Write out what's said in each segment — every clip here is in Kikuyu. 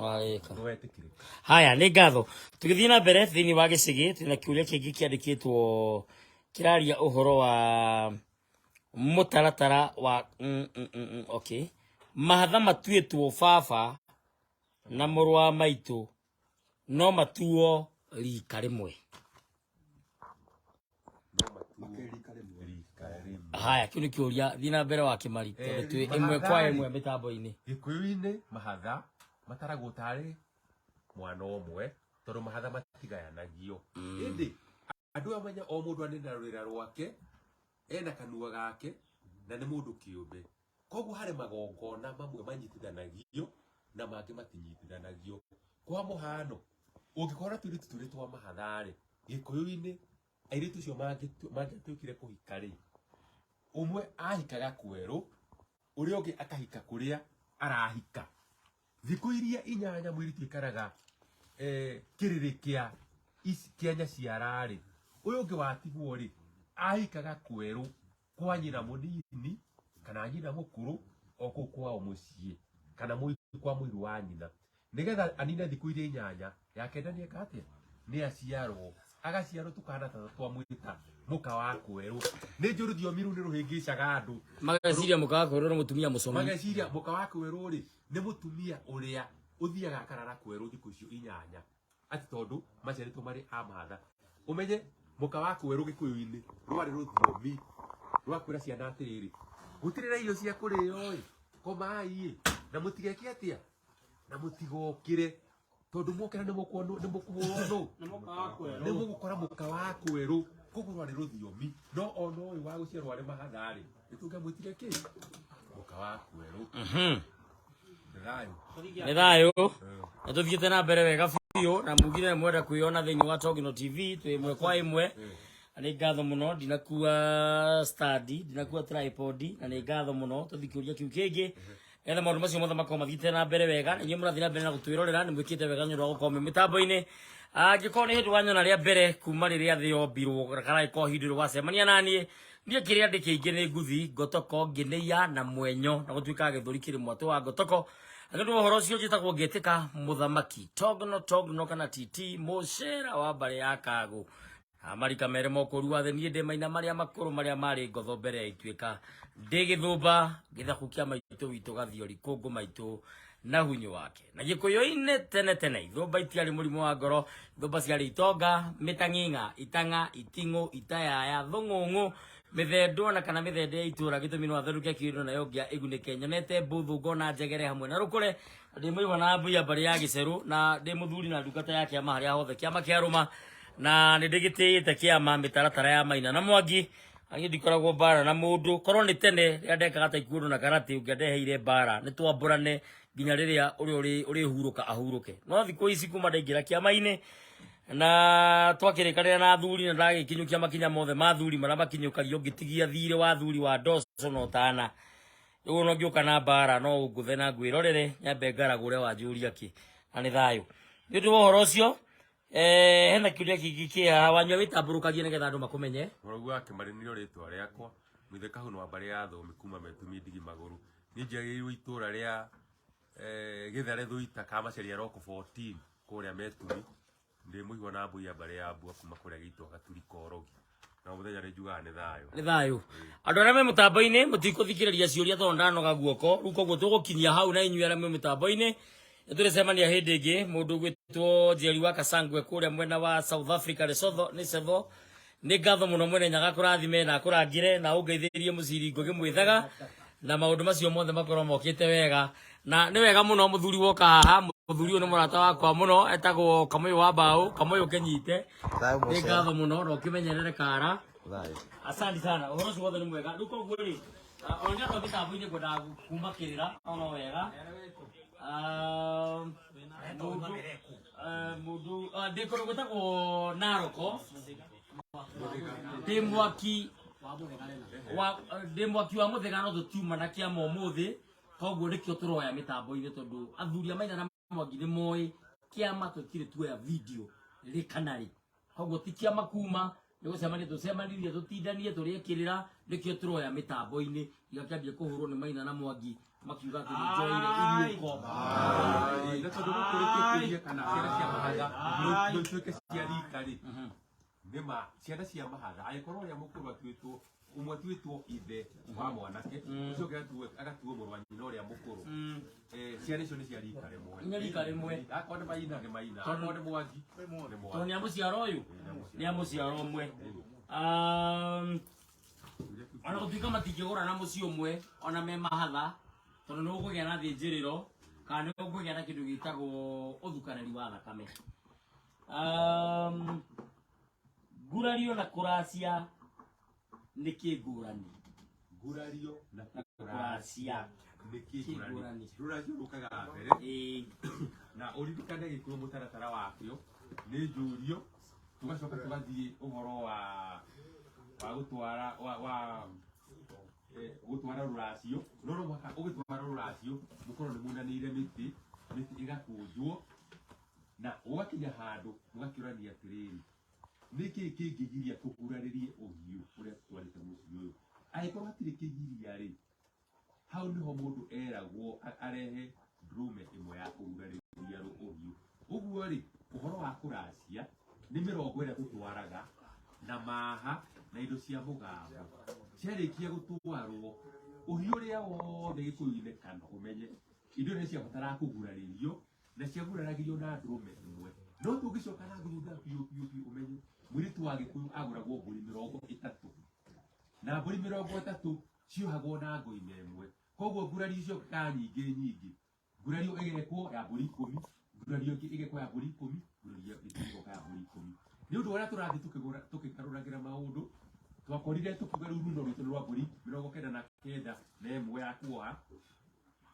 Warĩka. Nĩwetĩkĩrĩka. Haya, nĩ ngatho. Tũgĩthiĩ na mbere thĩinĩ wa gĩcĩgĩ, twĩna kĩũria kĩngĩ kĩandĩkĩtwo kĩraria ũhoro wa mũtaratara wa okay. Mahatha matuĩtwo baba na mũrũ wa maitũ no matuo rika rĩmwe. Rika rĩmwe. Haya, kĩu nĩ kĩũria thiĩ na mbere wa Kĩmari tondũ twĩ ĩmwe kwa Mahatha-rĩ. ĩmwe mĩtambo-inĩ. Gĩkũyũ-inĩ mahatha mataragwo tarĩ mwana ũmwe tondũ mahatha matigayanagio. Ĩndĩ andũ aya menya o mũndũ arĩ na rwĩra rwake, ena kanua gake na nĩ mũndũ kĩũmbe. Koguo harĩ magongona mamwe manyitithanagio na mangĩ matinyitithanagio. Kwa mũhano, ũngĩkora tũirĩtu twĩrĩ twa mahatha-rĩ, Gĩkũyũ-inĩ airĩtu acio mangĩatuĩkire kũhika-rĩ, ũmwe ahikaga kwerũ, ũrĩa ũngĩ akahika kũrĩa arahika. Thikũ iria inyanya mũirĩtu aikaraga kĩrĩrĩ kĩa kĩa nyaciara-rĩ, ũyũ ũngĩ watigwo-rĩ, ahikaga kwerũ kwa nyina mũnini kana nyina mũkũrũ o kũu kwao mũciĩ kana kwa mũiru wa nyina, nĩgetha anine thikũ iria inyanya. Ya kenda nĩ eka atĩa? Nĩ aciarwo. Agaciarwo tũkana ta twamwĩta mũka wa kwerũ. Nĩ njũĩ rũthiomi rũu nĩ rũhĩngĩcaga andũ. Mageciria mũka wa kwerũ nĩ mũtumia mũcong'i. Mageciria mũka wa kwerũ rĩ nĩ mũtumia ũrĩa ũthiaga akarara kwerũ thikũ icio inyanya, atĩ tondũ maciarĩtwo marĩ a mahatha. Ũmenye mũka wa kwerũ Gĩkũyũ-inĩ rwarĩ rũthiomi rwa kwĩra ciana atĩrĩrĩ, gũtirĩ na irio cia kũrĩo ĩ, komai ĩ, na mũtigeke atĩa, na mũtigokĩre, tondũ mwokĩra nĩ mũkuonwo, nĩ mũkũhũrwo nũ? Nĩ mũgũkora mũka wa kwerũ. Koguo rwarĩ rũthiomi, no ona ũyũ wa gũciarwo arĩ mahatha-rĩ, nĩ tũngĩamwĩtire kĩ? Mũka wa kwerũ. Nĩ thayũ. Nĩ thayũ. Na tũthiĩte na mbere wega biũ na mugire mwenda kwĩyona thĩinĩ wa Togino TV twĩ ĩmwe kwa ĩmwe. Na nĩ ngatho mũno ndinakua stand, ndinakua tripod na nĩ ngatho mũno. Tũthiĩ kĩũria kĩu kĩngĩ nĩgetha maũndũ macio mothe makorwo mathiĩte na mbere wega. Na inyuĩ mũrathiĩ na mbere na gũtwĩrorera, nĩ mwĩkĩte wega nĩ ũndũ wa gũkorwo mwĩ mĩtambo-inĩ. Angĩkorwo nĩ hĩndĩ wanyona rĩa mbere kuma rĩrĩa thĩ yombirwo, kana angĩkorwo hĩndĩ ĩrĩa wacemania naniĩ, niĩ kĩrĩa ndĩ kĩingĩ nĩ nguthi, ngotoko, ngĩnĩia na mwenyo, na gũtuĩkaga gĩthũri kĩrĩ mwatũ wa ngotoko. Na nĩ ũndũ wa ũhoro ũcio njĩtagwo ngĩtĩka mũthamaki Togno Togno kana TT mũcera wa mbarĩ ya Kagũ. Amarika mere mokũru wa thĩ, niĩ ndĩ maina marĩa makũrũ marĩa marĩ ngotho mbere ya ituĩka, ndĩ gĩthũmba gĩthaku kĩa maitũ witũ gathiori kũngũ maitũ na hunyũ wake. Na Gĩkũyũ-inĩ tene tene ithũmba itiarĩ mũrimũ wa ngoro, ithũmba ciarĩ itonga, mĩtang'ing'a, itang'a, iting'ũ, itayaya, thũng'ũng'ũ, mĩthendwo na kana mĩthende ya itũra. Gĩtũmi no atherũke kĩndũ nayo ngĩa ĩgunĩke. Nyonete mbũthũ ngona njegere hamwe na rũkũre, ndĩ mũigua na mbui ya mbarĩ ya gĩcerũ, na ndĩ mũthuri na ndungata ya kĩama harĩa hothe kĩama kĩarũma, na nĩ ndĩgĩtĩĩte kĩama mĩtaratara ya Maina na Mwangi. Niĩ ndikoragwo mbara na mũndũ, korwo nĩ tene rĩrĩa ndekaga taekwondo na karate ũngĩandeheire mbara nĩ twambũrane nginya rĩrĩa ũrĩa ũrĩhurũka ahurũke. No thikũ ici kuma ndaingĩra kĩama-inĩ na twakĩrĩkanĩra na athuri na ndagĩkinyũkia makinya mothe ma athuri marĩa makinyũkagio, ngĩtigia thirĩ wa athuri wa ndoco na ũtana. Rĩu ona ũngĩũka na mbara no ũngũthe na ngwĩrorere nyambe ngaragũre wanjũria kĩ, na nĩ thayũ. Nĩ ũndũ wa ũhoro ũcio, hena kĩũria kĩngĩ kĩ haha, wanyua wĩtambũrũkagie nĩgetha andũ makũmenye. Mũrũgu wa Kĩmarĩ nĩrĩo rĩtwa rĩakwa, Mũithe Kahũnũ wa mbarĩ ya Thũũmi kuma Metumi Ndigi Magũrũ. Niĩ njiarĩirwo itũra rĩa Gĩthare Thũita Kamacharia Local 14 kũrĩa Metumi. Ndĩ mũihwa na mbũi ya mbarĩ ya Mbua kuma kũrĩa gĩitwa Gaturi Korogi. Na o mũthenya nĩ njugaga nĩ thayũ. Nĩ thayũ. Andũ arĩa me mũtambo-inĩ mũtikũthikĩrĩria ciũria tondũ ndanoga guoko. Rĩu koguo tũgũkinyia hau na inyuĩ arĩa mwĩ mũtambo-inĩ. Nĩ tũrĩcemania hĩndĩ ĩngĩ. Mũndũ ũgwĩtwo Njeri wa Kasangwe kũrĩa mwena wa South Africa, Lesotho, nĩ Setho. Nĩ ngatho mũno mwene Nyaga akũrathime na akũrangĩre na ũngeithĩrie mũciri Ngũgĩ mwĩthaga na maũndũ macio mothe makorwo mokĩte wega. Na nĩ wega mũno mũthuri woka haha, mũthuri ũyũ nĩ mũrata wakwa mũno, etagwo Kamũyũ wa Mbaũ, Kamũyũ kĩnyite. Thayũ Nĩ mũcere. ngatho mũno na ũkĩmenyerere kara. Thayũ. Asante sana. Ũhoro ũcio wothe nĩ mwega. Rĩu koguo rĩ, ona nĩ andũ a mĩtambo-inĩ ngwendaga kuma kĩrĩra, no no wega. Ah, mũndũ, mũndũ, ndĩ kũndũ gwĩtagwo Naroko. Ndĩ mwaki wa ndĩ mwaki wa mũthega no tũtiuma na kĩama ũmũthĩ, koguo nĩkĩo tũroya mĩtambo-inĩ tondũ athuri a Maina na Mwangi nĩ moĩ kĩama tũtirĩ tuoya video rĩ kana rĩ, koguo ti kĩama kuma nĩ gũcemania tũcemanirie tũtindanie tũrĩe kĩrĩra, nĩkĩo tũroya mĩtambo-inĩ igakĩambia kũhũrwo nĩ Maina na Mwangi. Makiuga atĩ nĩ njoire iriũko. Na tondũ gũkũrĩtie kana ciana cia mahatha no ituĩke cia rika rĩ, nĩma ciana cia mahatha angĩkorwo ũrĩa mũkũrũ atuĩtwo, ũmwe atuĩtwo ithe wa mwanake, ũcio ũngĩ agatuo mũrũ wa nyina ũrĩa mũkũrũ, ciana icio nĩ cia rika rĩmwe. Nĩ rika rĩmwe. Akorwo nĩ Maina nĩ Maina, akorwo nĩ Mwangi nĩ Tondũ Mwangi. nĩ a mũciaro ũyũ, nĩ a mũciaro ũmwe. Ona gũtuĩka matingĩgũra na mũciĩ ũmwe ona me mahatha, tondũ nĩ ũkũgĩa na thĩnjĩrĩro kana nĩ ũkũgĩa na kĩndũ gĩtagwo ũthukanĩri wa thakame. Ngurario na kũracia nĩ kĩ ngũrani? Ngurario na kũracia nĩ kĩ ngũrani? Ngũrani? Rũracio rũkaga mbere. Na ũririkane Gĩkũyũ mũtaratara wakĩo nĩ njũrio, tũgacoka tũgathiĩ ũhoro wa gũtwara wa gũtwara rũracio. No no mũhaka ũgĩtwara rũracio mũkorwo nĩ munanĩire mĩtĩ, mĩtĩ ĩgakũnjwo na ũgakinya handũ mũgakĩũrania atĩrĩrĩ, nĩkĩ kĩngĩgiria tũgurarĩrie ũhiũ ũrĩa tũtwarĩte mũciĩ ũyũ? Angĩkorwo hatirĩ kĩgiria rĩ, hau niho mũndũ eragwo arehe ndũrũme ĩmwe ya kũgurarĩria ũhiũ. Ũguo rĩ, ũhoro wa kũracia nĩ mĩrongo ĩrĩa tũtwaraga na maha na indo cia mũgambo. Ciarĩkia gũtwarwo, ũhiũ ũrĩa wothe Gĩkũyũ-inĩ kana ũmenye indo nĩ ciabataraga kũgurarĩrio na ciaguraragĩrio na ndũrũme ĩmwe. No tũngĩcoka na thutha biũ biũ biũ ũmenye mũirĩtu wa Gĩkũyũ agũragwo mbũri 30, na mbũri 30 ciohagwo na ngoime ĩmwe. Koguo ngurario ciokaga nyingĩ nyingĩ. Ngurario ĩgekwo ya mbũri 10, ngurario ĩngĩ ĩgekwo ya mbũri 10, ngurario ĩngĩ ĩgoka ya mbũri 10. Nĩ ũndũ ũrĩa tũrathiĩ tũkĩgarũragĩra maũndũ, twakorire tũkiuga rĩu runo rwitũ nĩ rwa mbũri 99 na ĩmwe ya kuoha,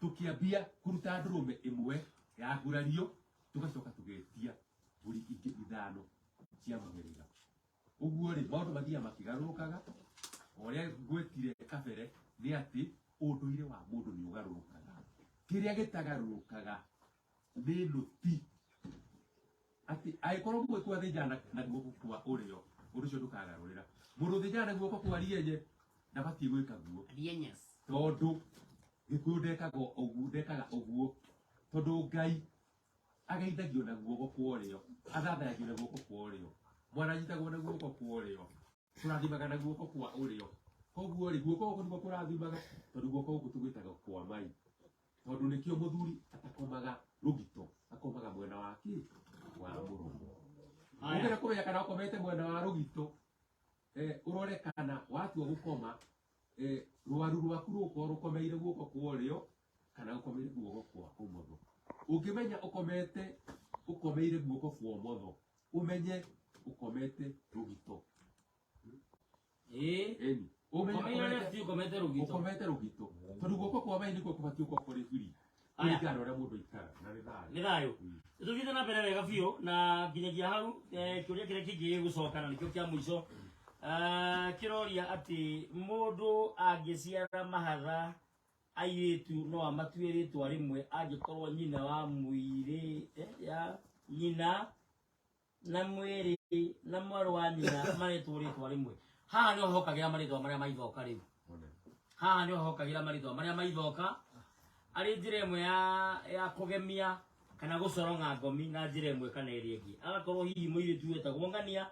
tũkĩambia kũruta ndũrũme ĩmwe ya ngurario, tũgacoka tũgetia mbũri ingĩ 5 cia mũhĩrĩga. Ũguo rĩ, maũndũ mathiaga makĩgarũrũkaga. O ũrĩa ngwĩtire kabere nĩ atĩ ũndũire wa mũndũ nĩ ũgarũrũkaga. Kĩrĩa gĩtagarũrũkaga nĩ nũti. Atĩ angĩkorwo mũgĩkũyũ athĩnjaga na guoko kwa ũrĩo, ũndũ ũcio ndũkagarũrĩra. Mũndũ ũthĩnjaga na guoko kwa rienye ndabatiĩ gwĩka guo. Rienyes. Tondũ Gĩkũyũ ndekaga ũguo, ndekaga ũguo. Tondũ Ngai ageithagio na guoko kwa ũrĩo, athathayagio na guoko kwa ũrĩo, mwana anyitagwo na guoko kwa ũrĩo, tũrathimaga na guoko kwa ũrĩo. Koguo rĩ, guoko gũkũ nĩkuo kũrathimaga, tondũ guoko gũkũ tũgwĩtaga kwa mai. Tondũ nĩkĩo mũthuri atakomaga rũgito, akomaga mwena wa kĩ? Wa mũromo. Ũngĩenda kũmenya kana ũkomete mwena wa rũgito, ũrore kana watua gũkoma, rwaru rwaku rũgũkorwo rũkomeire guoko kwa ũrĩo kana rũkomeire guoko kwa ũmotho. Ũngĩmenya ũkomeire guoko kwa ũmotho, ũmenye ũkomete rũgito. Ĩni. Ũmenye Ũkomeire left, ũkomete rũgito. Ũkomete rũgito. Tondũ guoko kwa mai nĩkuo kũbatiĩ gũkorwo kũrĩ free. Aya. Kũringana na ũrĩa mũndũ aikaraga, na nĩ thayũ. Nĩ thayũ. Tũthiĩte na mbere wega biũ na nginyagia hau, kĩũria kĩrĩa kĩngĩ gĩgũcoka na nĩkĩo kĩa mũico. Kĩroria atĩ mũndũ angĩciara mahatha airĩtu no amatue rĩtwa rĩmwe angĩkorwo nyina wa mwĩrĩ, ya nyina na mwĩrĩ na mwarĩ wa nyina maretwo rĩtwa rĩmwe. Haha nĩho hokagĩra marĩtwa marĩa maithoka rĩu. Haha nĩho hokagĩra marĩtwa marĩa maithoka arĩ njĩra ĩmwe ya kũgemia kana gũcoronga ngomi na njĩra ĩmwe kana ĩrĩa ĩngĩ. Agakorwo hihi mũirĩtu wetagwo Ng'ania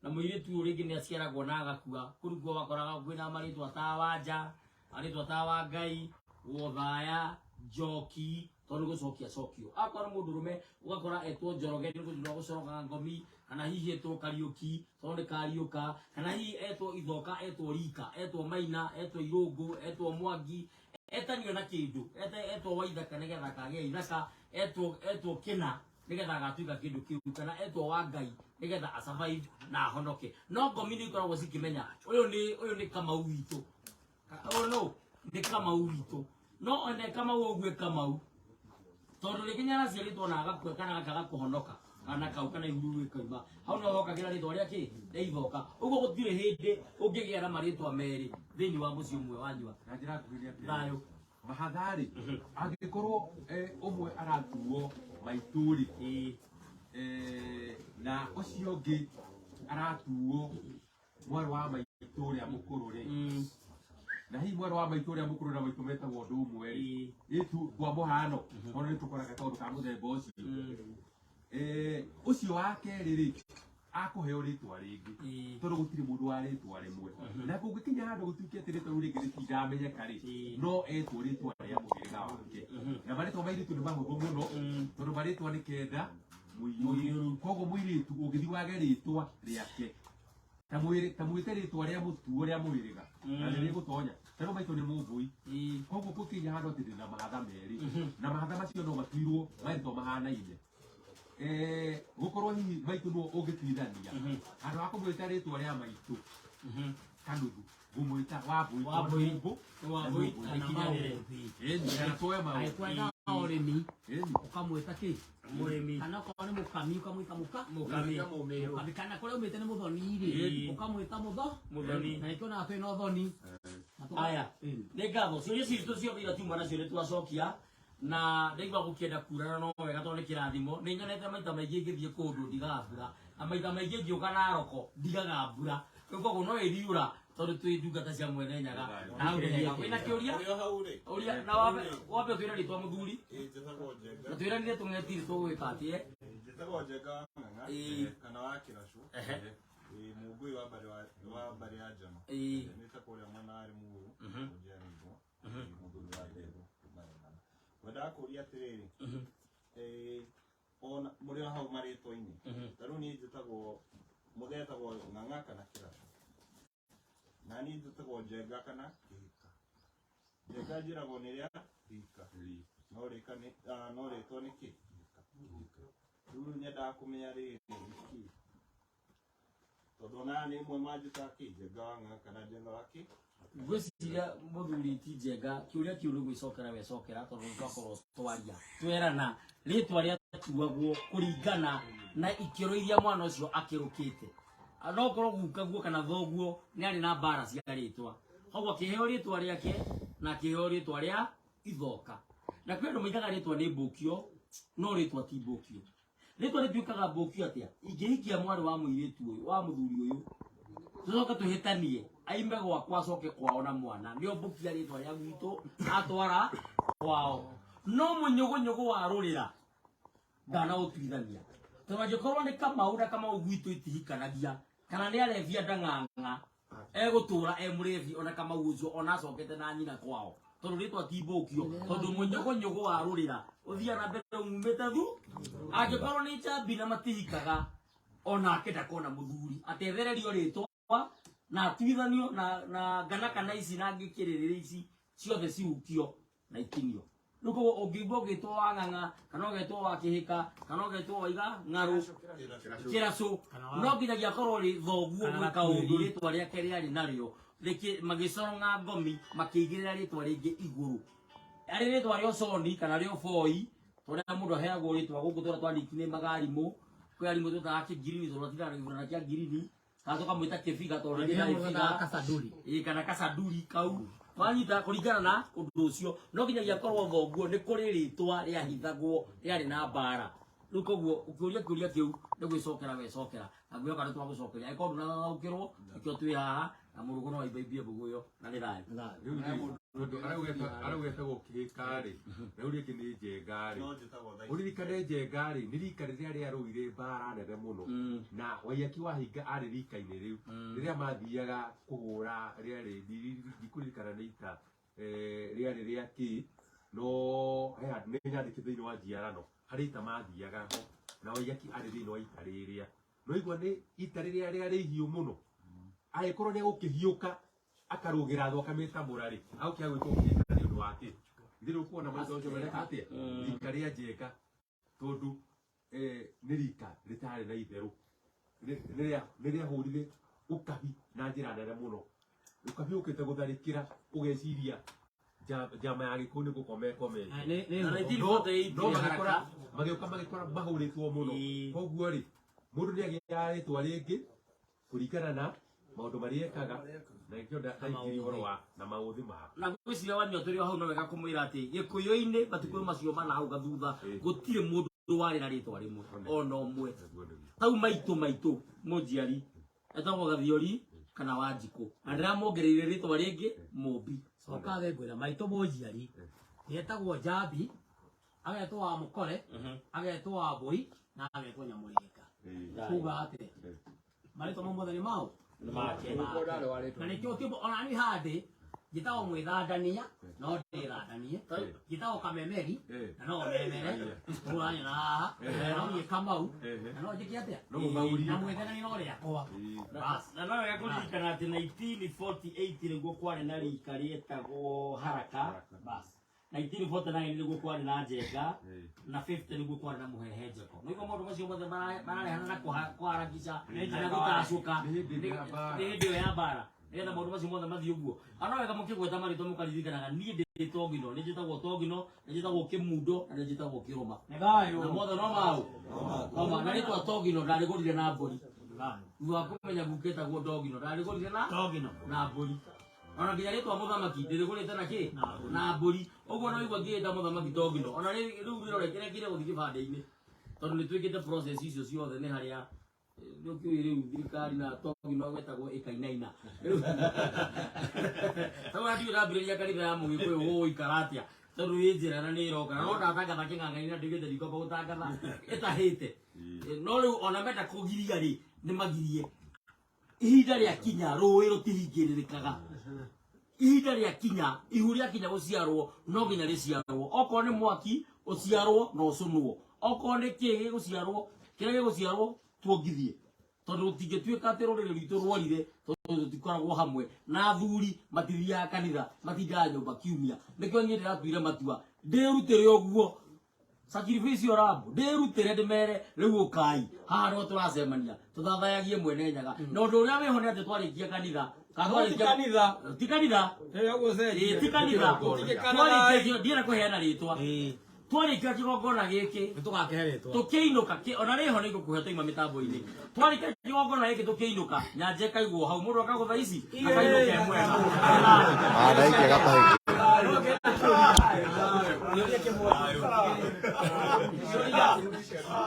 na mũirĩtu ũyũ rĩngĩ nĩ aciaragwo na agakua. Kũu nĩkuo wakoraga kwĩna marĩtwa ta Wanja, marĩtwa ta Wangai, Wothaya, Njoki, tondũ nĩ gũcokia cokio. Akorwo nĩ mũndũrũme ũgakora etwo Njoroge nĩ ũndũ wa gũcoronga ngomi, kana hihi etwo Kariũki tondũ nĩ kariũka, kana hihi etwo Ithoka, etwo Rika, etwo Maina, etwo Irũngũ, etwo Mwangi, etanio na kĩndũ, etwo Waithaka nĩgetha akagĩa ithaka, etwo Kĩna nĩgetha agatuĩka kĩndũ kĩu, kana etwo Wangai nĩgetha a survive na ahonoke. No ngomi nĩ ikoragwo cikĩmenya ũyũ nĩ Kamau witũ. Ũyũ no nĩ Kamau witũ. No one Kamau ũguo Kamau. Tondũ rĩngĩ nĩ araciarĩtwo na agakua kana akaga kũhonoka kana kau kana ihuru gĩkoima. Hau no hokagĩra rĩtwa rĩa kĩ? Rĩa ithoka. Ũguo gũtirĩ hĩndĩ ũngĩgĩa na marĩtwa merĩ thĩinĩ wa mũciĩ ũmwe wanyua. Na njĩra nguhĩ nĩ atĩrĩ. Thayũ. Mahatha-rĩ, angĩkorwo, ũmwe aratuo maitũ-rĩ, na ũcio ũngĩ aratuo mwarĩ wa maitũ ũrĩa mũkũrũ-rĩ, Na hihi mwarĩ wa maitũ ũrĩa mũkũrũ na maitũ metagwo ũndũ ũmwe rĩ, ĩtu kwa mũhano, tondũ nĩ tũkoraga kaũndũ ka mũthemba ũcio. Ũcio wa kerĩ rĩ, akũheo rĩtwa rĩngĩ, tondũ gũtirĩ mũndũ wa rĩtwa rĩmwe. Na kũngĩkinya handũ gũtuĩke atĩ rĩtwa rĩu rĩngĩ rĩtingamenyeka rĩ, no etwo rĩtwa rĩa mũhĩrĩga wake. Na marĩtwa ma airĩtu nĩ mahũthũ mũno, tondũ marĩtwa nĩ kenda mũiyũru. Koguo mũirĩtu ũngĩthiĩ wage rĩtwa rĩake, ta mwĩte rĩtwa rĩa mũtuo rĩa mũhĩrĩga, na nĩ rĩgũtonya. Ta rĩu maitũ nĩ mũmbũi. Koguo gũkinya handũ atĩ ndĩna mahatha merĩ, na mahatha macio no matuirwo marĩtwa mahanaine. Gũkorwo hihi maitũ nĩwe ũngĩtuithania, handũ ha kũmwĩta rĩtwa rĩa maitũ kanuthu, ngũmwĩta Wambũi, tondũ Wambũi. nĩ Mũmbũ. Wambũi, Nĩ na Mũmbũ. ikinyanĩre. Ĩni, kana tuoe maũthĩ. Angĩkorwo endaga ũrĩmi, Ĩni. ũkamwĩta kĩ? Mũrĩmi. Kana okorwo nĩ mũkami, ũkamwĩta mũka? Mũkami. Mũkami. Kana kũrĩa umĩte nĩ mũthoni rĩ, ũkamwĩta mũtho? Mũthoni. Na nĩkĩo onaga twĩna ũthoni. Na Aya, nĩ ngatho. Ciũria citũ ciothe iria tiuma nacio nĩ twacokia, na ndaigua gũkĩenda kura na no wega tondũ nĩ kĩrathimo. Nĩ nyonete maita maingĩ ngĩthiĩ kũndũ ndigaga mbura, na maita maingĩ ngĩũka Naroko ndigaga mbura. Rĩu koguo no ĩriura tondũ twĩ ndungata cia mwene Nyaga. Na hau nĩ hega. Wĩna kĩũria? Ũria na wambe wambe ũtwĩre rĩtwa mũthuri. Njĩtagwo Njenga. Na twĩranire tũng'etire tũgwĩka atĩa? Njĩtagwo Njenga wa Ng'ang'a kana wa Kĩracũ. Mũngũi wa mbarĩ wa mbarĩ ya Njama. Nĩte kũrĩa mwena wa Limuru, njiarĩirwo. Mũthuri wa Nderũ kuma Rũnana. Ngwendaga kũria atĩrĩrĩ, ona mũrĩ o hau marĩtwa-inĩ, ta rĩu niĩ njĩtagwo, mũthetagwo Ng'ang'a kana Kĩracũ, na niĩ njĩtagwo Njenga kana Kĩhika. Njenga njĩragwo nĩ rĩa rika, no rĩka nĩ no rĩtwa nĩ kĩ? Kĩhika. Rĩu nyendaga kũmenya rĩrĩ nĩ kĩ, tondũ ona nĩ ĩmwe manjĩtaga kĩ, Njenga wa Ng'ang'a kana Njenga wa kĩ? Ngwĩciria mũthuri ti Njenga, kĩũria kĩu nĩ gwĩcokera wecokera, tondũ twakorwo twaria twerana rĩtwa rĩatuagwo kũringana na ikĩro iria mwana ũcio akĩrũkĩte. No korwo gukaguo kana thoguo nĩ arĩ na mbara cia rĩtwa, koguo akĩheo rĩtwa rĩake na akĩheo rĩtwa rĩa ithoka. Na kwĩ andũ maigaga rĩtwa nĩ mbũkio, no rĩtwa ti mbũkio. Rĩtwa rĩtuĩkaga mbũkio atĩa? Ingĩhikia mwarĩ wa mũirĩtu ũyũ, wa mũthuri ũyũ, tũcoke tũhĩtanie, aime gwakwa acoke kwao na mwana, nĩo mbũkia rĩtwa rĩa gwitũ atwara kwao. No mũnyũgũnyũgũ wa rũrĩra ndanaũtuithania, tondũ angĩkorwo nĩ Kamau na Kamau gwitũ itihikanagia, kana nĩ arebia ndang'ang'a, egũtũra e mũrebi ona Kamau ũcio ona acokete na nyina kwao, tondũ rĩtwa ti mbũkio, tondũ mũnyũgũnyũgũ wa rũrĩra ũthiaga na mbere umĩte thu. Angĩkorwo nĩ njambi na matihikaga, onake ndakona mũthuri, atethererio rĩtwa na atuithanio na ngana kana ici na ngĩkĩrĩrĩrĩ ici ciothe cihukio na itinio. Rĩu koguo ũngĩigua ũgĩtwo wa Ng'ang'a kana ũgetwo wa Kĩhĩka kana ũgetwo wa Iga Ng'arũ Kĩracũ, no nginyagia akorwo rĩ thoguo gwĩka ũndũ rĩtwa rĩake rĩarĩ narĩo, magĩcoronga ngomi makĩigĩrĩra rĩtwa rĩngĩ igũrũ, arĩ rĩtwa rĩa ũconi kana rĩa ũboi, tondũ mũndũ aheagwo rĩtwa gũkũ tũrĩa twaniki nĩ magarimũ. Kwĩ arimũ twĩtaga kĩngirini tondũ atindaga na gĩburana kĩa ngirini, kana tũkamwĩta kĩbiga tondũ rĩngĩ ndarĩ biga. Kasaduri. Ĩĩ, kana kasaduri kau wanyita kũringana na ũndũ ũcio, no nginyagia akorwo thoguo nĩ kũrĩ rĩtwa rĩahithagwo rĩarĩ na mbara. Rĩu koguo ũkĩũria kĩũria kĩu nĩ gwĩcokera wecokera, na ngwĩhoka nĩ twagũcokeria. Angĩkorwo ndũnathathaũkĩrwo, nĩkĩo twĩ haha na mũrũgũ no aimbaimbie mbũgũ ĩyo na nĩ thayũ. Rĩu rĩ, tondũ araugĩte gũkĩhĩka rĩ, rĩu rĩngĩ nĩ Njenga rĩ. No njĩtagwo thaa ici. Ũririkane Njenga rĩ, nĩ rika rĩrĩa rĩarũire mbara nene mũno, na Waiyaki Wahinga arĩ rika-inĩ rĩu, rĩrĩa mathiaga kũhũra rĩarĩ, ndikũririkana nĩ ita rĩarĩ rĩa kĩ, no he handũ nĩ nyandĩke thĩinĩ wa njiarano, harĩ ita mathiaga ho, na Waiyaki arĩ thĩinĩ wa ita rĩrĩa. No igua nĩ ita rĩrĩa rĩarĩ ihiũ mũno, angĩkorwo nĩ egũkĩhiũka akarũgĩra thũ akamĩtamũra rĩ, agũkĩaga gwĩtwo kĩhĩka nĩ ũndũ wa kĩ? Ithuĩ rĩu kuona maitho ũcio mareka atĩa? Rika rĩa Njenga, tondũ nĩ rika rĩtarĩ na itherũ, nĩ rĩahũrire ũkabi na njĩra nene mũno. Ũkabi ũkĩte gũtharĩkĩra, ũgeciria njama ya Gĩkũyũ nĩ gũkoma ĩkomete. Na 1948 No nĩ magĩkora haraka. magĩũka magĩkora mahũrĩtwo mũno. Koguo rĩ, mũndũ nĩ agĩaga rĩtwa rĩngĩ kũringana na maũndũ marĩa ekaga, na nĩkĩo ndaingĩria ũhoro wa na maũthĩ mao. Na ngwĩciria wanyua tũrĩ o hau no wega kũmwĩra atĩ Gĩkũyũ-inĩ matukũ macio mana hau gathutha gũtirĩ mũndũ warĩ na rĩtwa rĩmwe ona ũmwe. Nĩguo, nĩguo. Hau maitũ maitũ mũnjiari etagwo Gathiori. Kana Wanjikũ, na ndĩramuongereire rĩtwa rĩngĩ Mũmbi. Coka ngwĩra maitũ mũnjiari nĩetagwo Njambi, agetwo wa Mũkore, agetwo wa Mbũi na agetwo Nyamũrĩnga. Kuga atĩ marĩtwa mau mothe nĩ mao. Nĩ make. Na nĩkĩo ti ona niĩ handĩ njĩtagwo mwĩthandania no ndĩthandanie, njĩtagwo kamemeri na no memere, ũranyona haha no niĩ Kamau na no njĩke atĩa No mũmaurie. na mwĩthandania no rĩakwa. Bas. Na no wega kũririkana atĩ 1948 nĩguo kwarĩ na rika rĩetagwo Haraka. Bas. 1949 nĩguo kwarĩ na Njenga, na 50 nĩguo kwarĩ na Mũhehenjeko. Nĩguo maũndũ macio mothe mararehana na kũharakica kana gũtacũka. Nĩ hĩndĩ ya mbara. Nĩ hĩndĩ ĩyo ya mbara, nĩgetha maũndũ macio mothe mathiĩ ũguo. Ano wega mũkĩgweta marĩtwa mũkaririkanaga niĩ ndĩ Tongino, nĩ njĩtagwo Tongino, nĩ njĩtagwo Kĩmundo na nĩ njĩtagwo Kĩrũma. Nĩ thayũ. Na mothe no mau no ma. Na rĩtwa Tongino ndarĩgũrire na mbũri thutha wa kũmenya gukĩtagwo Ndogino, ndarĩgũrire na Tongino. Na mbũri. Ona nginya rĩtwa mũthamaki ndĩrĩgũrĩte na kĩ? Na mbũri. Ũguo no igua ngĩĩta mũthamaki Tongino, ona rĩu rĩrorekerekire gũthiĩ kĩbandĩ-inĩ tondũ nĩ twĩkĩte process icio ciothe. Nĩ harĩa nĩ ũkĩũĩ rĩu thirikari na Tongino gwetagwo ĩkainaina rĩu tondũ ndiũĩ ndambĩrĩria kanitha ya Mũgĩkũyũ gũgũikara atĩa, tondũ ĩ njĩra na nĩ ĩroka na no ndatangatha kĩng'ang'ani na nduĩkĩte ndikwamba gũtangatha ĩtahĩte. No rĩu ona menda kũgiria rĩ, nĩ magirie. Ihinda rĩa kinya rũĩ rũtihingĩrĩrĩkaga. Ihinda rĩa kinya, ihu rĩa kinya gũciarwo no nginya rĩciarwo. Okorwo nĩ mwaki ũciarwo na ũcũnwo, okorwo nĩ kĩ gĩgũciarwo, kĩrĩa gĩgũciarwo tuongithie, tondũ rũtingĩtuĩka atĩ rũrĩrĩ rwitũ rworire tondũ tũtikoragwo hamwe na athuri, matithiaga kanitha, matindaga nyũmba kiumia. Nĩkĩo niĩ ndĩratuire matua ndĩrutĩre ũguo sacrifice rambo, ndĩrutĩre ndĩmere rĩu ũkai haha no tũracemania tũthathayagie Mwene Nyaga. Na ũndũ ũrĩa wĩho nĩ atĩ twarĩkia kanitha kana No ti twarĩkia kanitha. Ti kanitha. Ĩyo gũcenjia. Ĩĩ, ti kanitha. Tũtingĩkana. Twarĩkia, ndienda kũheana rĩtwa, twarĩkia kĩgongona gĩkĩ Nĩtũgakĩhe rĩtwa. Tũkĩinũka ona rĩho nĩ ngũkũhe twaima mĩtambo-inĩ. Twarĩkia kĩgongona gĩkĩ tũkĩinũka, nyanja ĩkaigwo hau, mũndũ akagũtha ici akainũka e mwega. Andaikia gatahĩ. Kĩũria kĩmwe. Kĩũria.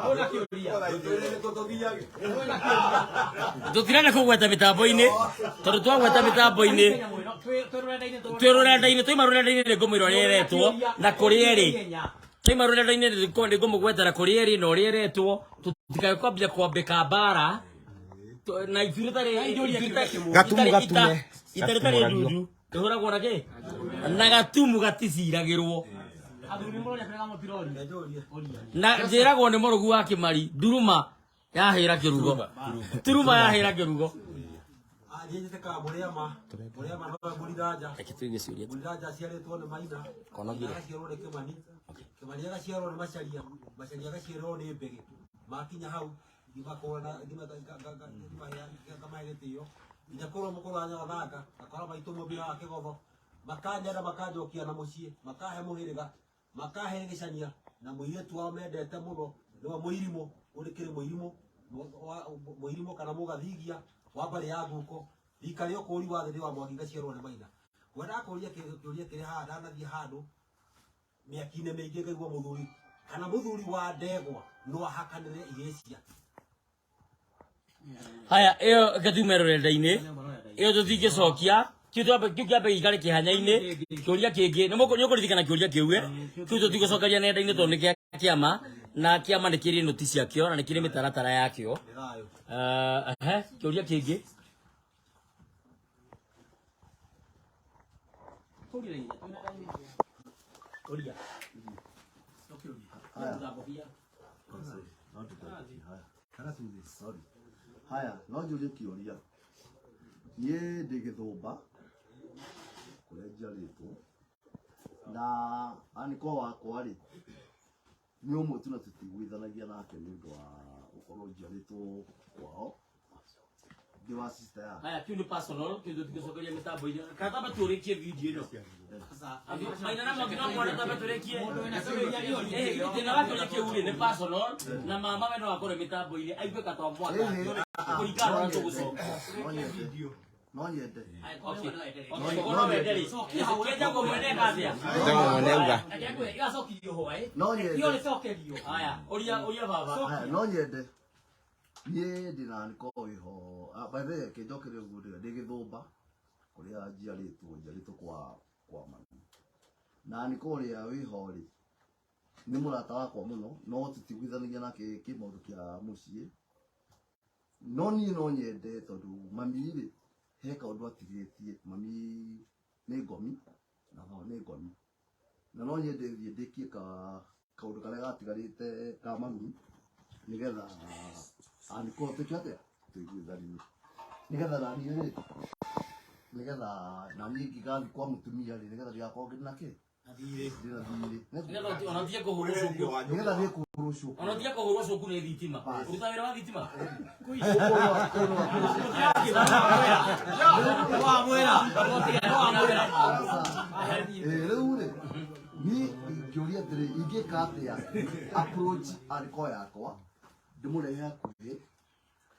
Hũra kĩũria. Tũtirenda kũgweta mĩtambo-inĩ tondũ twagweta mĩtambo-inĩ Twĩ rũrenda-inĩ. Twĩ rũrenda-inĩ, twaima rũrenda-inĩ nĩ ngũmwĩra ũrĩa ĩretwo na kũrĩa ĩrĩ. Twaima rũrenda-inĩ nĩ ngũmũgwetera kũrĩa ĩrĩ na ũrĩa ĩretwo, tũtikae kwambia kwambĩka mbara na ithuĩ rĩtarĩ Gatumu gatume. ita rĩtarĩ ndundu rĩhũragwo na kĩ? Na gatumu gaticiragĩrwo. Athuri mũroria kũrĩa mũbira ũria. Ũria. Na njĩragwo nĩ mũrũgu wa Kĩmari, nduruma yahĩra kĩrugo, turuma yahĩra kĩrugo. Niĩ njĩtĩkaga Mũrĩama. Mũrĩama nowe Mũriranja. Reke tuige ciũria. Mũriranja aciarĩtwo nĩ Maina. Konogire. Maina agaciarwo nĩ Kĩmani. Kĩmani agaciarwo nĩ Macaria. Macaria agaciarwo nĩ Mbege. Makinya hau ngĩmakũra ngamahe gĩtĩo nginya kũrwo mũkũrũ wa Nyagathanga, ngakora maitũ mũmbira wa Kĩgotho, makanyenda, makanjokia na mũciĩ, makahe mũhĩrĩga, makahĩrĩgĩcania na mũirĩtu wao mendete mũno, nĩwe mũirimũ ũrĩ kĩrĩ mũirimũ mũirimũ kana mũgathigia wa mbarĩ ya nguko rika rĩa ũkũri wa thĩ wa mwaki ngaciarwo nĩ Maina. Ngwendaga kũria kĩũria kĩrĩ haha. Ndanathiĩ handũ mĩaki-inĩ mĩingĩ ngaigua mũthuri kana mũthuri wa ndegwa no ahakanĩre igĩrĩ ciake. Haya, ĩyo reke tume rũrenda-inĩ, ĩyo tũtingĩcokia. Kĩu kĩu kĩambe gĩikare kĩhanya-inĩ. Kĩũria kĩngĩ nĩ ũkũririkana kĩũria kĩu, kĩu tũtigũcokeria nenda-inĩ tondũ nĩ kĩa kĩama, na kĩama nĩ kĩrĩ nũti ciakĩo na nĩ kĩrĩ mĩtaratara yakĩo. Nĩ thayũ. Ehe, kĩũria kĩngĩ. Ũria. No kĩũria. Ngũthambia. Kana tuge, sorry. Haya, no njũrie kĩũria. Niĩ ndĩ Gĩthũmba kũrĩa njiarĩtwo, na anĩko wakwa rĩ nĩ ũmwe tu na tũtiguithanagia nake nĩ ũndũ wa gũkorwo njiarĩtwo kwao, ndĩ wa sister yake. Haya, kĩu nĩ personal, kĩu tũtigũcokeria mĩtambo-inĩ. Kana tamba tũrĩkie video ĩno. Maina na Mwangi no mwana, tamba tũrĩkie. Thĩna wa kĩũria kĩu rĩ nĩ personal, na mama we no akorwo mĩtambo-inĩ aigue katwa mwaka kũringana na ũrĩa tũgũcokia. No nyende, no nyende. Okay. Okay, no wende rĩ, kĩnjagwo mwene atĩa? Njagwo mwene auga. Reke ngwĩre, ĩgacokirio hwaĩ. No nyende. Iyo rĩcokerio. Haya, ũria, ũria baba. Haya, no nyende. Niĩ ndĩna nĩko wĩho. By the way, kĩnjokerie ũguo ndĩ Gĩthũmba kũrĩa njiarĩtwo kwa mami. Na nĩko ũrĩa wĩho rĩ nĩ mũrata wakwa mũno, no tũtiguithanagia nake kĩmaũndũ kĩa mũciĩ. No niĩ no nyende tondũ mami rĩ he kaũndũ atigĩtie. Mami nĩ ngomi na baba nĩ ngomi, na no nyende thiĩ ndĩkie kaũndũ karĩa gatigarĩte ka mami nĩgetha anĩko tuĩke atĩa tũiguithanie, nĩgetha naniĩ rĩ, nĩgetha naniĩ ingĩgathiĩ kwa mũtumia rĩ, nĩgetha ndigakorwo ngĩrĩ na kĩ ndĩna thirĩ, Nĩgetha ona ũtige kũhũrwo cuku, nĩgetha thiĩ kũhũrwo cuku, ona ũtige kũhũrwo cuku nĩ thitima. Ũruta wĩra wa thitima. Rĩu rĩ niĩ ingĩũria atĩrĩ, ingĩka atĩa approach arĩko yakwa ndĩmũrehe hakuhĩ,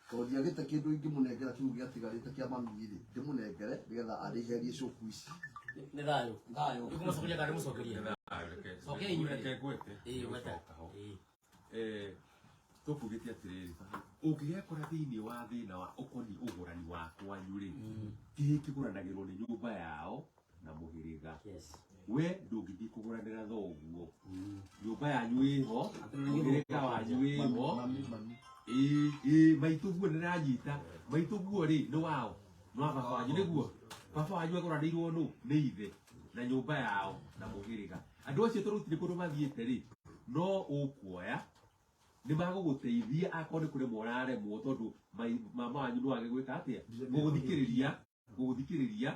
tondũ ndiagĩte kĩndũ ingĩmũnengera kĩu gĩatigarĩte kĩa mami rĩ, ndĩmũnengere nĩgetha arĩherie cuku ici. Nĩ thayũ. Thayũ. Ũkũmũcokeria kana ndĩmũcokerie? Cokia inyuĩ. Reke ngwete. Ĩĩ, gweta. Nĩgũcoka ho. Ĩĩ. Tũkugĩte atĩrĩrĩ, ũngĩgekora thĩinĩ wa thĩna wa ũkoniĩ ũgũrani wa kwanyu rĩ, kĩhĩ kĩgũranagĩrwo nĩ nyũmba yao na mũhĩrĩga. Yes. We ndũngĩthiĩ kũgũranĩra thoguo, nyũmba yanyu ĩho, mũhĩrĩga wanyu ĩho. Mami, mami. Ĩĩ, maitũ guo nĩranyita maitũ guo rĩ nĩ wao, nĩ wa baba wanyu, nĩguo baba wanyu agũranĩirwo nũ nĩ ithe na nyũmba yao na mũhĩrĩga. Andũ acio tondũ gũtirĩ kũndũ mathiĩte rĩ, no ũkuoya nĩ magũgũteithia akorwo nĩ kũremwo ũraremwo, tondũ mama wanyu no age gwĩka atĩa, gũgũthikĩrĩria,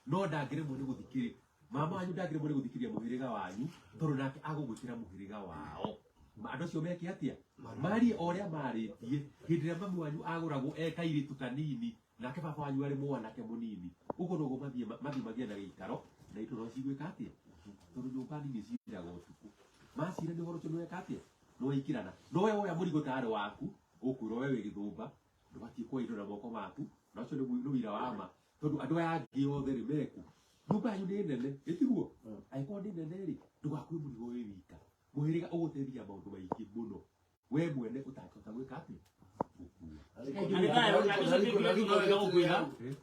no ndangĩremwo nĩ gũthikĩrĩria mama wanyu, ndangĩremwo nĩ gũthikĩrĩria mũhĩrĩga wanyu, tondũ nake agũgwĩkĩra mũhĩrĩga wao. Andũ acio meke atĩa, marie o ũrĩa marĩtie hĩndĩ ĩrĩa mami wanyu agũragwo e kairĩtu kanini, nake baba wanyu arĩ mwanake mũnini. Ũguo noguo mathiĩ magĩe na gĩikaro na indo no cigwĩka atĩa, tondũ nyũmba nini ciraga ũtukũ macira nĩ ũhoro ũcio nĩweka atĩa, nĩwaikĩrana. No we woya mũrigo tarĩ waku, ũkwĩrwo we wĩ Gĩthũmba ndũbatiĩ kuoya indo na moko maku, na ũcio nĩ ũira wa ma, tondũ andũ aya angĩ othe rĩ meku. Nyũmba yanyu nĩ nene, ĩtiguo? Angĩkorwo nĩ nene rĩ, ndũgakue mũrigo wĩ wika. Mũhĩrĩga ũgũteithagia maũndũ maingĩ mũno we mwene ũtangĩhota gwĩka atĩa, gũkua. Na nĩ thayũ, na gĩcokia kĩũria kĩu no wega gũkwĩra,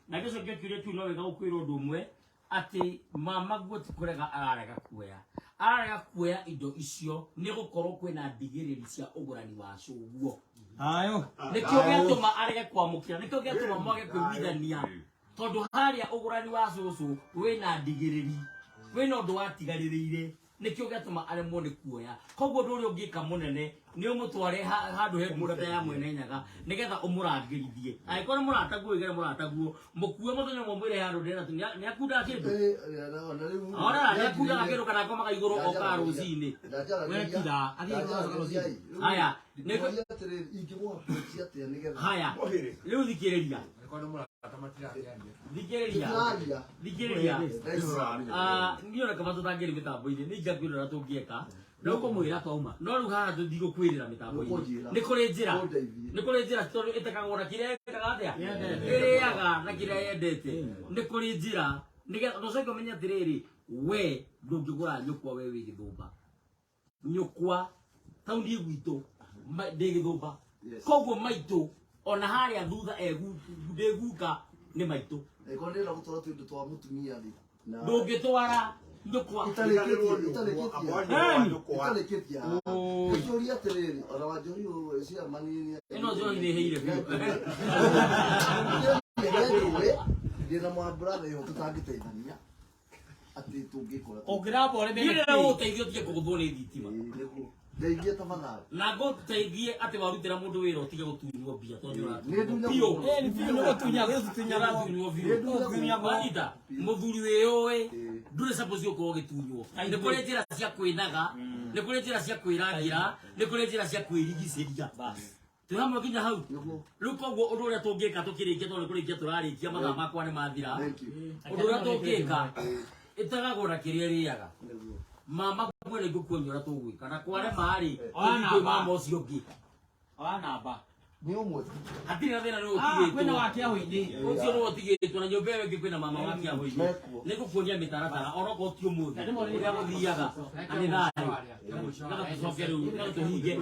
na gĩcokia kĩũria kĩu no wega gũkwĩra ũndũ ũmwe, atĩ mama guo ti kũrega ararega kuoya, ararega kuoya indo icio nĩ gũkorwo kwĩna ndigĩrĩri cia ũgũrani wa cũguo. Thayũ. Nĩkĩo gĩatũma arege kwamũkĩra, nĩkĩo gĩatũma mwage kwĩiguithania, tondũ harĩa ũgũrani wa cũcũ wĩna ndigĩrĩri, wĩna ũndũ watigarĩrĩire, nĩkĩo gĩatũma aremwo nĩ kuoya. Koguo ũndũ ũrĩa ũngĩka mũnene nĩ ũmũtware handũ he ndungata ya mwene Nyaga nĩgetha ũmũrangĩrithie. Angĩkorwo nĩ mũrataguo, ũigere mũrataguo, mũkue mũthenya ũmwe, mwĩre handũ ndĩrenda tu nĩ akundaga kĩndũ, ona nĩ akundaga kĩndũ kana akomaga igũrũ okaga rũcinĩ. Wekira, athiĩ gũcoka rũcinĩ. Haya, Nĩkũria atĩrĩrĩ, ingĩmũ-approach atĩa nĩgetha Haya, rĩu thikĩrĩria, thikĩrĩria, tũtiraria. Thikĩrĩria. Niĩ ona kaba tũtangĩrĩ mĩtambo-inĩ nĩ ingĩakwĩra ũrĩa tũngĩeka. Nĩ ũkũmwĩra twauma. No rĩu haha tũtigũkwĩrĩra mĩtambo-inĩ. Nĩũkũnjĩra. Nĩ kũrĩ njĩra, Ũndeithie. nĩ kũrĩ njĩra, tondũ ĩtekagwo na kĩrĩa ĩkaga atĩa, ĩrĩaga na kĩrĩa yendete. Nĩ kũrĩ njĩra nĩgetha ũcoke ũmenye atĩrĩrĩ, we ndũngĩgũra nyũkwa, we wĩ Gĩthũmba, nyũkwa taũni gwitũ ndĩ Gĩthũmba. Yes. Koguo maitũ ona harĩa thutha ndĩ guka nĩ maitũ. Angĩkorwo ndĩrenda gũtwara tũindo twa mũtumia rĩ, na Ndũngĩtwara nyũkwa. Itarĩkĩtie nĩkĩũria atĩrĩrĩ, ona wanjohi ũyũ ciamanini. Ĩno njohi nĩ ĩhĩire biũ. Nĩnjũĩ ndĩna mwa brother ĩyo tũtangĩteithania atĩ tũngĩkora. Ũngĩramba ũrĩme. Niĩ ndĩrenda gũgũteithia ũtige kũgũthwo nĩ thitima. Nĩguo ndeithie tafadhali. Na ngũteithie atĩ warutĩra mũndũ wĩra ũtige gũtunywo mbia, tondũ Nĩ ndunyagwo biũ. mũno. Ĩĩ, biũ nĩ gũtunyagwo, gũtunyagwo. Ũratunywo biũ. Nĩ ndunyagwo. Wanyita mũthuri wĩyũĩ, Ĩĩ. ndũrĩ suppose gũkorwo ũgĩtunywo. Nĩ kũrĩ njĩra cia kwĩnaga, nĩ kũrĩ njĩra cia kwĩrangĩra, nĩ kũrĩ njĩra cia kwĩrigicĩria. Twĩ hamwe nginya hau? Nĩguo. Rĩu koguo ũndũ ũrĩa tũngĩka tũkĩrĩkia, tondũ nĩ kũrĩkia tũrarĩkia, mathaa makwa nĩ mathira, Thank you. ũndũ ũrĩa tũngĩka, ĩtegagwo na kĩrĩa ĩrĩaga. Nĩguo. Mama kuo nĩ ngũkuonia ũrĩa tũgwĩka, na kwarema rĩ, Oya tũthiĩ kwĩ namba. mama ũcio ũngĩ. Oya namba. Nĩ ũmwe tu. Hatirĩ na thĩna, nĩ Ah, kwĩna ũtigĩtwo wa kĩahũ-inĩ. ũcio nĩ ũtigĩtwo na nyũmba ĩyo ĩngĩ kwĩna mama wa kĩahũ-inĩ. Mekuo. Nĩ ngũkuonia mĩtaratara onokorwo ti ũmũthĩ ũrĩa gũthiaga, na nĩ thayũ. Nĩgetha tũcoke rĩu, nĩgetha tũhinge.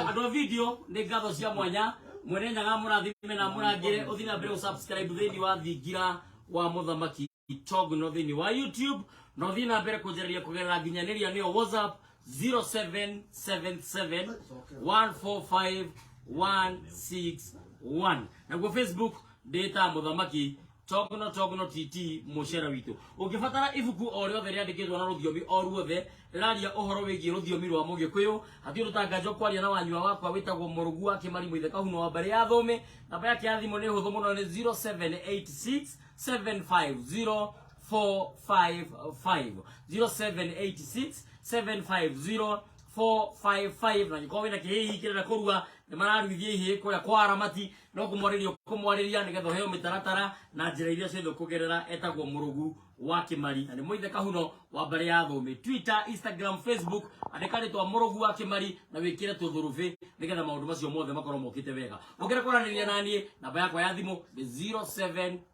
Andũ a video, nĩ ngatho cia mwanya. Mwene Nyaga mũrathime na mũrangĩre, ũthiĩ na mbere gũ-subscribe thĩinĩ wa thingira wa Mũthamaki Togno thĩinĩ wa YouTube, na ũthiĩ na mbere kũnjarĩria kũgerera nginyanĩria nĩyo WhatsApp 0777 145 161. Naguo Facebook ndĩta Mũthamaki Togno Togno TT mũcera witũ. Ũngĩbatara ibuku o rĩothe rĩandĩkĩtwo na rũthiomi o ruothe rĩraria ũhoro wĩgiĩ rũthiomi rwa Mũgĩkũyũ, hatirĩ ũtanganjwo kwaria na wanyua wakwa wĩtagwo Mũrũgu wa Kĩmari Mũithe Kahuno wa mbarĩ ya Thũmĩ. Namba yake ya thimũ nĩ hũthũ mũno, nĩ 0786 750 455, 0786 750 455. Na angĩkorwo wĩna kĩhĩhi kĩrenda kũrua, nĩ mararuithia ihĩĩ kũrĩa kwa Aramati, no kũmwarĩria kũmwarĩria nĩgetha ũheo mĩtaratara na njĩra iria ciothe ũkũgerera. Etagwo Mũrũgu wa Kĩmari na nĩ Mũithe Kahuno wa mbarĩ ya Thũmĩ. Twitter, Instagram, Facebook, andĩka rĩtwa Mũrũgu wa Kĩmari na wĩkĩre tũthũrũbĩ nĩgetha maũndũ macio mothe makorwo mokĩte wega. Ũngĩenda kwaranĩria na niĩ, namba yakwa ya thimũ nĩ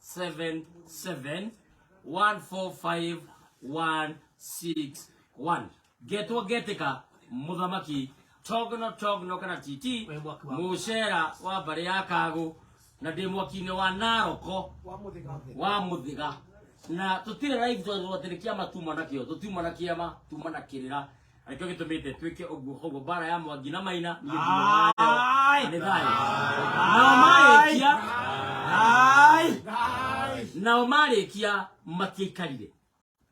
0777 145 161. Ngetwo ngetĩka Mũthamaki Togno Togno kana TT mũcera wa mbarĩ ya Kagũ, na ndĩ mwaki-inĩ wa Naroko wa Mũthĩga, na tũtirĩ live tondũ atĩ nĩ kĩama tuma nakĩo, tũtiuma na kĩama, tuma na kĩrĩra, na nĩkĩo gĩtũmĩte twĩke ũguo. Koguo mbara ya Mwangi na Maina niĩ ndirĩ wayo, na nĩ thayũ. Nao marĩkia matiaikarire,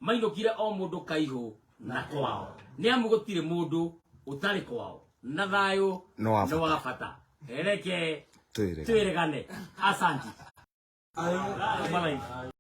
mainũkire o mũndũ kaihũ na kwao, nĩ amu gũtirĩ mũndũ ũtarĩ kwao, na thayũ Nĩ wa nĩ wa bata. Reke Twĩrĩgane. twĩrĩgane. Asanti. Kuma live.